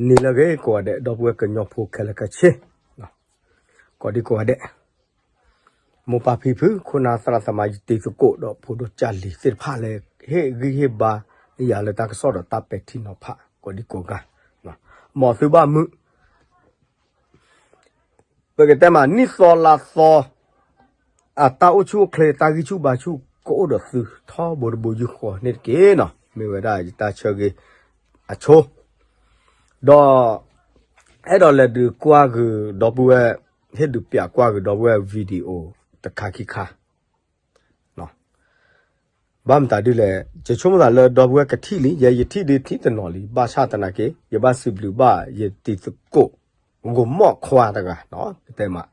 နံၤလၢအဂ့ၤကိးဂၤဒဲး ဒီပုၢ်ဝဲၢ်ကညီဖိခဲလၢာ်ခဲဆ့, ကိးဒံကိးဂၤဒဲး, မိၢ်ပၢ်ဖံဖု ခိၣ်နၢ်သရၣ်သမါ ယတံၤသကိးဒီးဖိဒိၣ်ကၢ်လံၤသ့ၣ်တဖၣ်လၢ ဟ့ၣ်ဂံၢ်ဟ့ၣ်ဘါယၤလၢတၢ်ကစီၣ်ဒီးတၢ်ပဲာ်ထံနီၤဖး ကိးဒံကိးဂၤ, မ်သုဘၣ်မုာ် ပကတဲမးနံၣ်သီလါသီ အတၢ်အိၣ်ဆူၣ်အိၣ်ချ့ တၢ်ဂံၢ်ဆူၣ်ဘါဆူၣ် ကအိၣ်ဒီးသုထီဘိတဘိယူၢ်ဃီန့ၣ်တက့ၢ်နီၤ. မ့ၢ်ဝဲဒၣ်ယတၢ်ဆၢဂ့ၤအဆိ, ဒီး အဲၣ်ဒိးလဲၤဒုးကွၢ်ဂုာ်ဒီပုၢ်ဝဲၢ်, ဟ့ၣ်ဒုးပၠးကွၢ်ဂုာ်ဒီပုၢ်ဝဲၢ် video တခါခံခါ ဘၣ်မတၤဒ်လဲၣ်, ယဆိကမိၣ်သးလၢဒီပုၢ်ဝဲၢ်ကထံၣ်လံ, ယဲယထံၣ်ဒုးထံၣ်တနီၤလံ, ဘၣ်ဆၣ်သနာ်က့ ယဘၣ်စံးဘျုးဘၣ်ယတံၤသကိး ဂိၤမီၣ်ခွါတဂၤ, ပတဲမး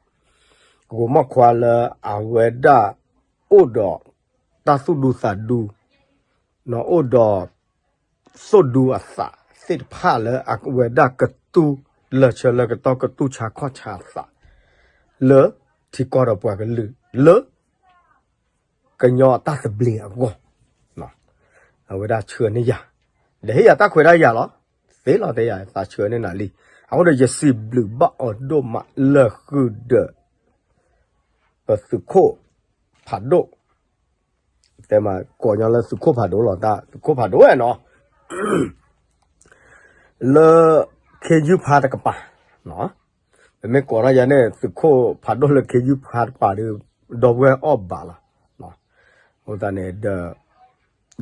ဂိၤမီၣ်ခွါလၢအဝဲဒၣ်အိၣ်ဒီးတၢ်သူၣ်ဒူသးဒူ, အိၣ်ဒီး သိၣ်ဒူအသးသ့ၣ်တဖၣ်လၢအဝဲဒၣ်ကတူၢ်လၢာ်ဆၢလၢကတီၢ် ကတူၢ်ဆါခီၣ်ဆါအသး လၢထံကီၢ်ဒီးပှၤကလုာ်လၢ ကညီအတၢ်သဘျ့အဂီၢ်, အဝဲဒၣ်ဆှၢန့ၢ်ယၤ, ဒီးဟ့ၣ်ယၤတၢ်ခွဲးတၢ်ယာ်လီၤ. သ့လီၤတဲယၤ သးဆှၢန့ၢ်နၤလံ. အဃိဒီးယစံးဘျုးဘၣ်အီၤဒိၣ်မးလၢဃုာ်ဒီး ပသုးခိၣ်ဖးဒိၣ်, တဲမးကိးညီလၢသုးခိၣ်ဖးဒိၣ်လီၤ, တၢ်သုးခိၣ်ဖးဒိၣ်ဝဲနီၤ လၢ ခ့ယုၢ်ဖါတကပၤ, ပမ့ၢ်ကိးထီၣ်ယၤန့ၣ် သုးခိၣ်ဖးဒိၣ်လၢခ့ယုၢ်ဖါတကပၤဒီး ဒီပုၢ်ဝဲၢ်အီၣ်ဘၣ်လီၤ. အဃိသတးန့ၣ်ဒီး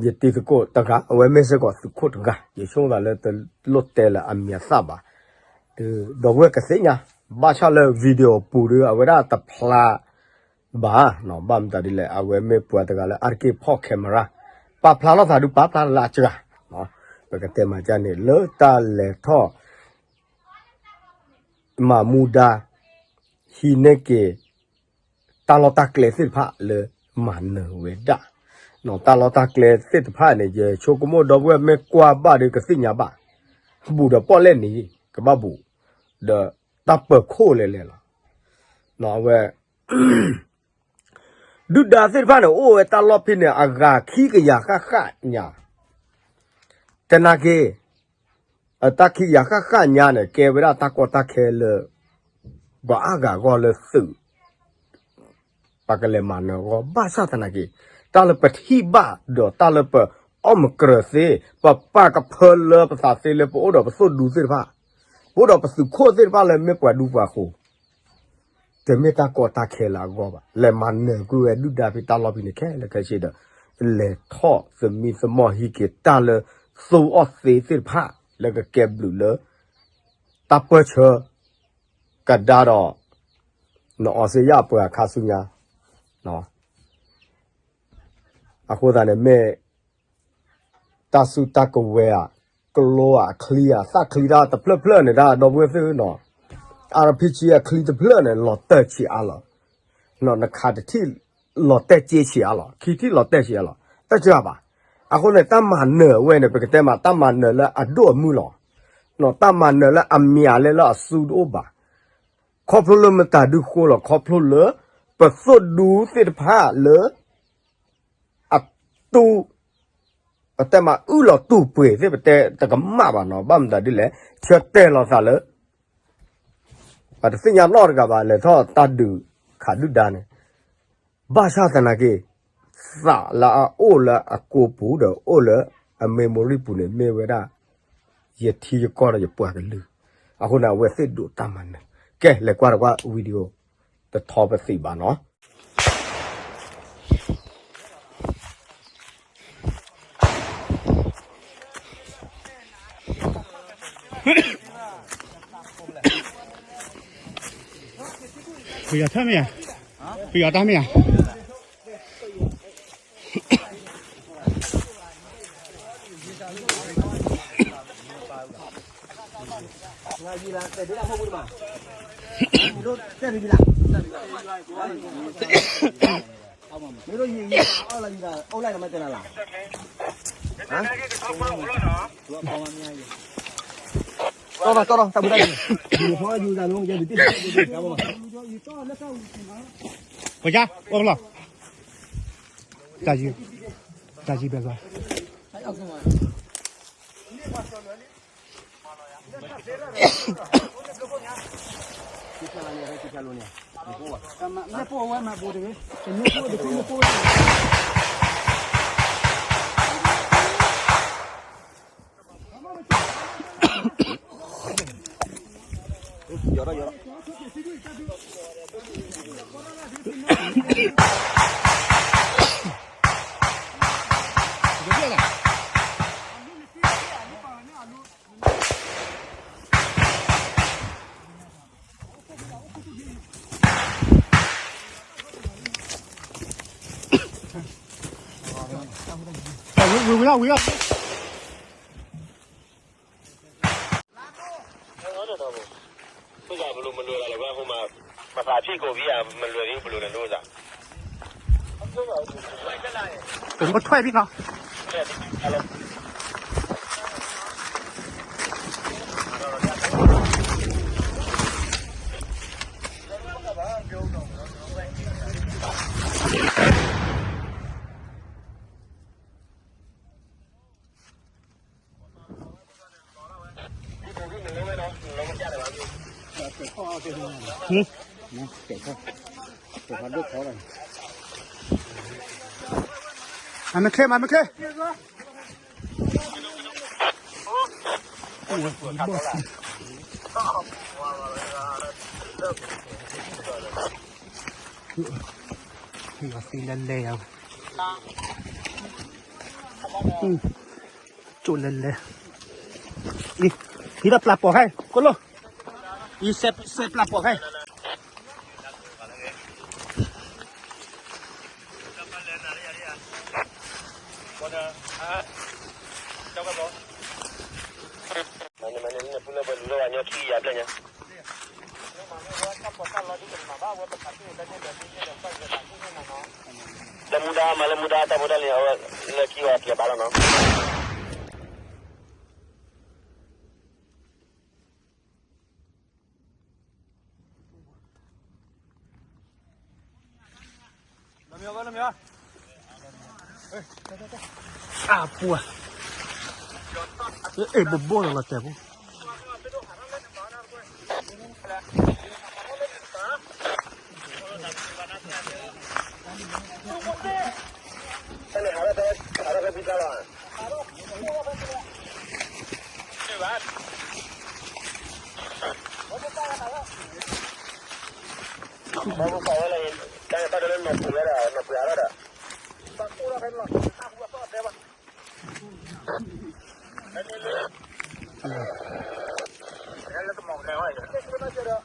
ယတံၤသကိးတဂၤ အဝဲမ့ၢ်စ့ၢ်ကီးသုးခိၣ်တဂၤ, ယဆိကမိၣ်သးလၢတလိၣ်တဲလၢအမံၤအသၣ်ဘၣ်, ဒီးဒီပုၢ်ဝဲၢ်ကသ့ၣ်ညါ, ဘၣ်ဆၣ်လၢ video ပူၤဒီး အဝဲဒၣ်တဖျါ ဘၣ်, ဘၣ်မတၤဒ်လဲၣ် အဝဲမ့ၢ်ပှၤတဂၤလၢအါတက့ၢ်ဖီၣ် camera, ပာ်ဖျါထီၣ်သးဒုးပာ်ဖျါလၢအစှၤ, ပကတဲမးကန့ၣ် လၢတၢ်လဲၤထီၣ် မၤမူဒါ ဟံးန့ၢ်က့ၤ တၢ်လီၢ်တၢ်ကျဲသ့ၣ်တဖၣ်လၢမၤနၢၤဝဲဒၣ်, တၢ်လီၢ်တၢ်ကျဲသ့ၣ်တဖၣ်န့ၣ် ယဆိကမိၣ်ဒီပုၢ်ဝဲၢ်မ့ၢ်ကွၢ်ဘၣ်ဒီးကသ့ၣ်ညါဘၣ်, ဘူးဒီးပီၣ်လဲၣ်န့ၣ် ကဘၣ်ဘူး, ဒီးတၢ်ပၢၤခိၣ်လဲၣ်လဲၣ်လီၤ. အဝဲ ဒုၣ်ဒါသ့ၣ်တဖၣ်န့ၣ် အိၣ်ဝဲတၢ်လီၢ်ဖဲန့ၣ် အဂၤခံကယၤဃၣ်ဃၣ်ညါ, သနာ်က့ အတၢ်ခံကယၤဃၣ်ဃၣ်ညါန့ၣ် ကဲဝဲဒၣ်တၢ်ကီတၢ်ခဲလၢ ပှၤအါဂၤအဂီၢ်လၢသုး ပကလဲၤမၤနၢၤအဂီၢ်, ဘၣ်ဆၣ်သနာ်က့ တၢ်လၢပထံၣ်ဘၣ်ဒီးတၢ်လၢပအီၣ်မကြၢၤသ့, ပပာ်ကဖၢလၢပသးသ့လၢပအိၣ်ဒီးပသိၣ်ဒူသ့ၣ်တဖၣ်, ပအိၣ်ဒီးပသုးခိၣ်သ့ၣ်တဖၣ်လၢမ့ၢ်ပှၤဒူပှၤဃိၤ တမ့ၢ်တၢ်ကီတၢ်ခဲလၢအဂီၢ်ဘၣ်, လဲၤမၤနၢၤကွံာ်ဝဲဒုၣ်ဒါဖဲတၢ်လီၢ်ဖဲန့ၣ်ခဲလၢာ်ခဲဆ့ဒီး လဲၤထီၣ်သမံသမိးဟံးက့ၤတၢ်လၢသူအီၣ်သ့သ့ၣ်တဖၣ် လၢကကဲဘျုးလၢ တၢ်ပၢၢ်ဆၢ ကဒါဒီး နအီစ့ယၣ်ပှၤခါဆူညါ, အဃိသတးန့ၣ် မ့ၢ် တၢ်စုတၢ်ကဝဲၤဧါ, ကျိဧါ, အချံဧါ, သၣ်ချံတၢ်တဖျၢၣ်ဖျၢၣ်န့ၣ် တၢ်ဒီပုၢ်ဝဲၢ်သ့ၣ်နီၤ, RPG အချံတဖျၢၣ်န့ၣ် လီၤတၢၢ်ဆံးအါလီၤ, နခးတထံၣ် လီၤတဲာ်က့ဆံးအါလီၤ, ခံထံၣ်လီၤတဲာ်ဆံးအါလီၤ, တၢ်စှၤဘၣ်. အဃိန့ၣ် တၢ်မၤနၢၤဝဲန့ၣ် ပကတဲမး တၢ်မၤနၢၤလၢအဒိၣ်အမုၢ်လီၤ. တၢ်မၤနၢၤလၢအမံၤအလဲလၢအစုတအိၣ်ဘၣ်. ခီဖျိလၢမတၤဒုဃိလီၤ, ခီဖျိလၢ ပသိၣ်ဒူသ့ၣ်တဖၣ်လၢ အတူၢ် ပတဲမးအုၣ်လီၤတူၢ်ပှ့ၤသ့ၣ် ပတဲတကမၣ်ဘၣ်နီၤ, ဘၣ်မတၤဒ်လဲၣ်, ဆၢတဲာ်လီၤသးလၢ ပှၤတသ့ၣ်ညါနီတဂၤဘၣ် လဲၤထီၣ်တၢ်ဒုးခးဒုၣ်ဒါန့ၣ်, ဘၣ်ဆၣ်သနာ်က့ သးလၢအအိၣ်လၢအကိာ်ပူၤဒီးအိၣ်လၢအ memory ပူၤန့ၣ် မ့ၢ်ဝဲဒၣ် ယထံယကီၢ်ဒီးယပှၤကလုာ်, အဃိန့ၣ် အဝဲသ့ၣ်ဒိးတၢ်မၤနၢၤ. ကဲ လဲၤကွၢ်တကွၢ် video တထီပသံးဘၣ်နီၤ. ပယီၤထၢၣ်မ့ၢ်ဧါ, ပယီၤတၢ်မ့ၢ်ဧါ. ပကအိၣ်လီၤ, တၢ်ယံၤ, တၢ်ယံၤဘဲကွၢ်. ဝံၤဝံၤဝံၤဝံၤ မသးဖံးကိးဘံယၤ မလွဲၤဒ်ပလိာ်န့ၣ်ဒိၣ်သး ပမ့ၢ်ထွဲဘံနီၤ အမ့ၢ်ချ့ မ့ၢ်ချ့ သံလဲၤလဲၤယၤ ကၠိလဲၤလဲၤ အံၤ ဟံးဒီးပျၢ်ပိာ်ခဲ ကိၣ်လိၣ် အံၤ စဲးပျၢ်ပိာ်ခဲ လၢမူဒါ မၤလၢမူဒါ တၢ်ဖိတၢ်လံၤ အဝဲလၢခံဝဲကျဲဘၣ်လီၤနီၤ. အပှၤ အဲၣ်ဘိဘိလီၤလီၤတဲာ်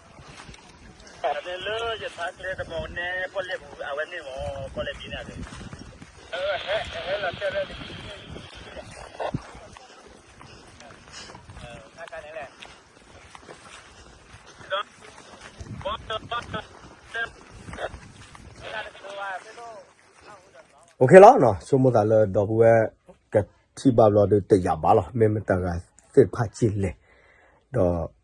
ဖိ လၢယထါကျဲတမီၤနဲ ပီၣ်လဲၣ်ပူၤ အဝဲန့ၣ်မ့ၢ် ပီၣ်လဲၣ်ဘံန့ၣ် ဟဲလီၤတဲာ်လၢ OK လီၤနီၤ, ဆိကမိၣ်သးလၢဒီပုၢ်ဝဲၢ် ကထံၣ်ဘၣ်ဘျီဒီးတယာ်ဘၣ်လီၤ, မ့ၢ်မတၤတဂၤသ့ၣ်တဖၣ်က့လဲၣ်,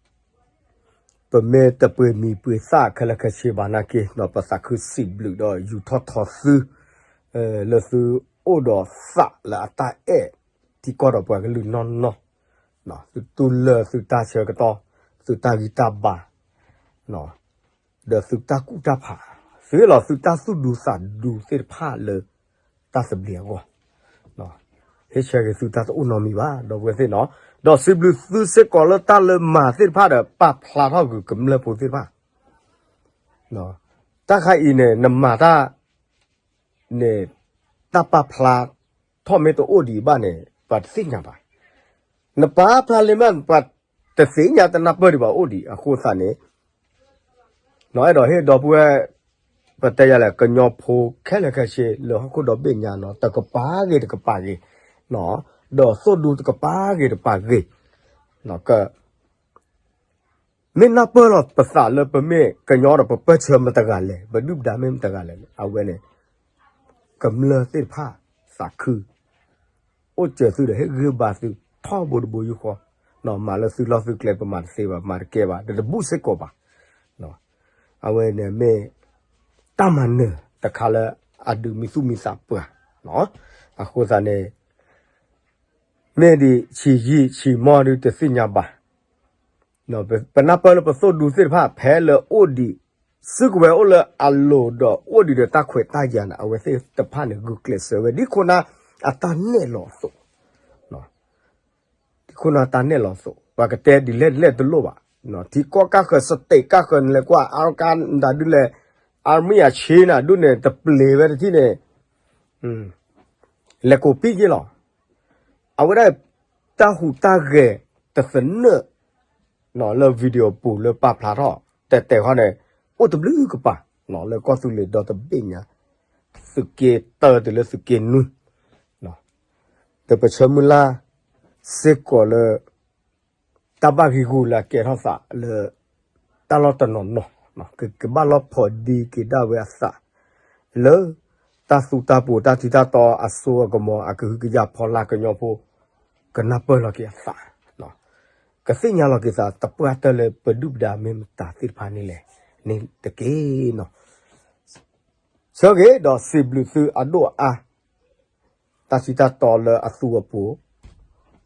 ဒီး ပမ့ၢ်တပှ့ၤမံၤပှ့ၤသၣ်ခဲလၢာ်ခဲဆ့ဘၣ်နာ်က့ ဒီးပသးခုစံးဘျုးဒီးယူၤထီၣ်ထီသု လၢသုအိၣ်ဒီးသးလၢအတၢ်အဲၣ် ထံကီၢ်ဒီးပှၤကလုာ်နီၢ်နီၢ်, သုတူၢ်လၢာ်သုတၢ်ဆၢကတီၢ်, သုတၢ်ဂံၢ်တၢ်ဘါ ဒီးသုတၢ်ကူၣ်တၢ်ဖး, သုဟ့ၣ်လီၤသုတၢ်သူၣ်ဒူသးဒူသ့ၣ်တဖၣ်လၢ တၢ်သဘျ့အဂီၢ်, ဟ့ၣ်ဆၢက့ၤသုတၢ်တအိၣ်နီတမံၤဘၣ် ဒီပုၢ်ဝဲၢ်သ့ၣ်နီၤ, ဒီးစံးဘျုးသုစ့ၢ်ကီးလၢတၢ်လၢမၤသ့ၣ်တဖၣ်ဒီး ပာ်ဖျါထီၣ်ကွံာ်ကမျၢၢ်ဖိသ့ၣ်တဖၣ်, တၢ်ခါအံၤန့ၣ် နမၤတၢ် န့ၣ် တၢ်ပာ်ဖျါထီၣ်မ့ၢ်တအိၣ်ဒံးဘၣ်န့ၣ် ပှၤတသ့ၣ်ညါဘၣ်, နပာ်ဖျါလံမ့ၢ် ပှၤတသ့ၣ်ညါတနၢ်ပၢၢ်ဒံးဘၣ်အိၣ်ဒံးအဃိသတးန့ၣ်, အဲၣ်ဒိးဟ့ၣ်ဒီပုၢ်ဝဲၢ် ပတဲယၤလဲၣ် ကညီဖိခဲလၢာ်ခဲဆ့လၢဟီၣ်ခိၣ်ဒီဘ့ၣ်ညါနီၤ တကပၤဂ့ၤတကပၤဂ့ၤ, ဒီးသိၣ်ဒူတကပၤဂ့ၤတကပၤဂ့ၤ, က မ့ၢ်နၢ်ပၢၢ်လီၤပသးလၢပမ့ၢ်ကညီဒီးပပၢၢ်ဆၢမတၤတဂၤလဲၣ် ပဒုၣ်ပဒါမ့ၢ်မတၤတဂၤလဲၣ် အဝဲန့ၣ် ကမျၢၢ်သ့ၣ်တဖၣ် သးခု အိၣ်စၢၤသုဒီးဟ့ၣ်ဂံၢ်ဘါသုထီဘိတဘိယူၢ်ဃီ, မၤလၢသုလီၢ်သုကျဲပမၤတသ့ဘၣ် မၤတကဲဘၣ် တတဘူၣ်စ့ၢ်ကီးဘၣ်, အဝဲန့ၣ်မ့ၢ် တၢ်မၤနၢၤတခါလၢအဒုးမံသူၣ်မံသးပှၤ, အဃိသတးန့ၣ် မ့ၢ်ဒ်ဆံးယံာ်ဆံးမီၢ်ဒုးတသ့ၣ်ညါဘၣ်, ပနၢ်ပၢၢ်လၢပသိၣ်ဒူသ့ၣ်တဖၣ် ဖဲလၢအိၣ်ဒံး စုကဝဲၤအိၣ်လၢအလိၤဒီးအိၣ်ဒံးဒီးတၢ်ခွဲးတၢ်ယာ်န့ၣ် အဝဲသ့ၣ်တဖၣ်န့ၣ် ဂုာ်ကျဲးစၢးဝဲဒ်ခိၣ်နၢ်အတၢ်နဲၣ်လီၤအသိး ဒ်ခိၣ်နၢ်တၢ်နဲၣ်လီၤအသိး ပှၤကတဲဒ်လဲၣ်ဒ်လဲၣ်တလိၣ်ဘၣ်. ထံကီၢ်ကၢ်ဃၢၤ state ကၢ်ဃၢၤ နလဲၤကွၢ် အါရကါ မတၤဒုလဲၣ် အမံၤအဆ့နၤဒုန့ၣ် တပျ့ၤဝဲတထံၣ်န့ၣ် လဲၤကိးပံၣ်က့လီၤ. အဝဲဒၣ် တၢ်ဟူးတၢ်ဂဲၤတသနၢၣ် လၢ video ပူၤလၢပာ်ဖျါထီၣ် တဲတဲခီန့ၣ် အိၣ်တဘျုးကပၤ လၢကီၢ်သူလ့ၤဒီတဘ့ၣ်ညါ သုးက့တၢတုၤလၢသုးက့နွံ ဒီးပဆၢမုၢ်လၢ်စ့ၢ်ကီးလၢ တၢ်ဘၣ်ဂံာ်ဂူာ်လၢအကဲထီၣ်သးလၢ တၢ်လီၢ်တနီၤနီၤ ကကဘၣ်လီၢ်ဖိးဒံက့ၤဒၣ်ဝဲအသး လၢ တၢ်သူတၢ်ပှိၤတၢ်ထံတၢ်တီအစိအကမီၤ အကဟုကယာ်ဖီလာ်ကညီဖိ ကနၢ်ပၢၢ်လီၤက့ၤအသး ကသ့ၣ်ညါလီၤက့ၤသး တပှၢ်တၢၢ်လၢပဒုၣ်ပဒါမ့ၢ်မတၤသ့ၣ်တဖၣ်န့ၣ်လဲၣ် န့ၣ်တက့ၢ်နီၤ. ဆၢဂ့ၤဒီးစံးဘျုးသုအဒိၣ်အါ တၢ်ထံတၢ်တီလၢအသူအပူၤ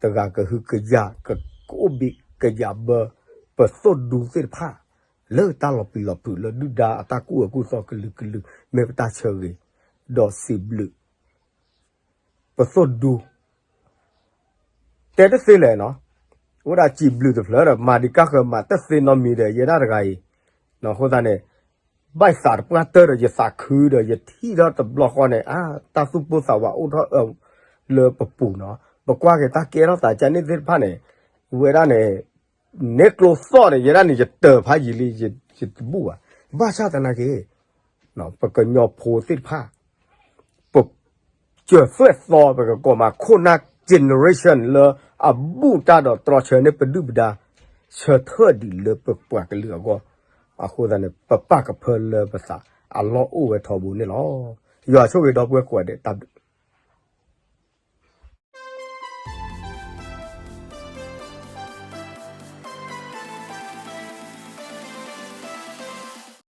တဂၤကဟုကယာ် ကအိၣ်ဘံးကယာ်ဘၢ ပသိၣ်ဒူသ့ၣ်တဖၣ် လၢတၢ်လီၤပျံၤလီၤဖုးလၢဒုၣ်ဒါအတၢ်ကူၣ်အၢကူၣ်သီကလုာ်ကလုာ် မ့ၢ်ပတၢ်ဆၢဂ့ၤ ဒီးစံးဘျုး တဲတသ့လဲၣ်နီၤ, အိၣ်ဒၣ်စံးဘျုးတဖျၢၣ်ဒီး မၤဒံးကၢ်ဃၢၤမၤတသ့နီတမံၤဒီး ယဲဒၣ်တဂၤအံၤ, အဃိသတးန့ၣ် ဘၣ်ယသးတပှၢ်တၢၢ်ဒီး ယသးခုဒီး ယထံၣ်ထီၣ်တဘျီဃီန့ၣ် အါ တၢ်သူၣ်ပိၢ်သးဝးအိၣ်ထီၣ်အၢ လၢပပူၤနီၤ, ပကွၢ်က့ၤတၢ်ကဲထီၣ်သးကန့ၣ်သ့ၣ်တဖၣ်န့ၣ် ဝဲဒၣ်န့ၣ် န့ၢ်ကျိသီၣ်န့ၣ် ယဲဒၣ်န့ၣ် ယတၢၤဖးယံာ်လံ ယတဘူၣ်ဘၣ်, ဘၣ်ဆၣ်သနာ်က့ ပကညီဖိသ့ၣ်တဖၣ် ပ စၢၤသွဲၣ်သီ ပကကိးမး ခိၣ်နၢ် generation လၢအဘူၣ်တၢ်ဒီးတြီဆၢန့ၢ်ပဒုၣ်ပဒါ ဆၢထၢၣ်ဒံးလၢပပှၤကလုာ်အဂီၢ်, အဃိသတးန့ၣ် ပပၢ်ကဖၢလၢပသး အလီၢ်အိၣ်ဝဲထီဘိန့ၣ်လီၤ. ယွၤဆိၣ်ဂ့ၤဒီပုၢ်ဝဲၢ်ကိးဂၤဒဲး တၢ်ဘျုး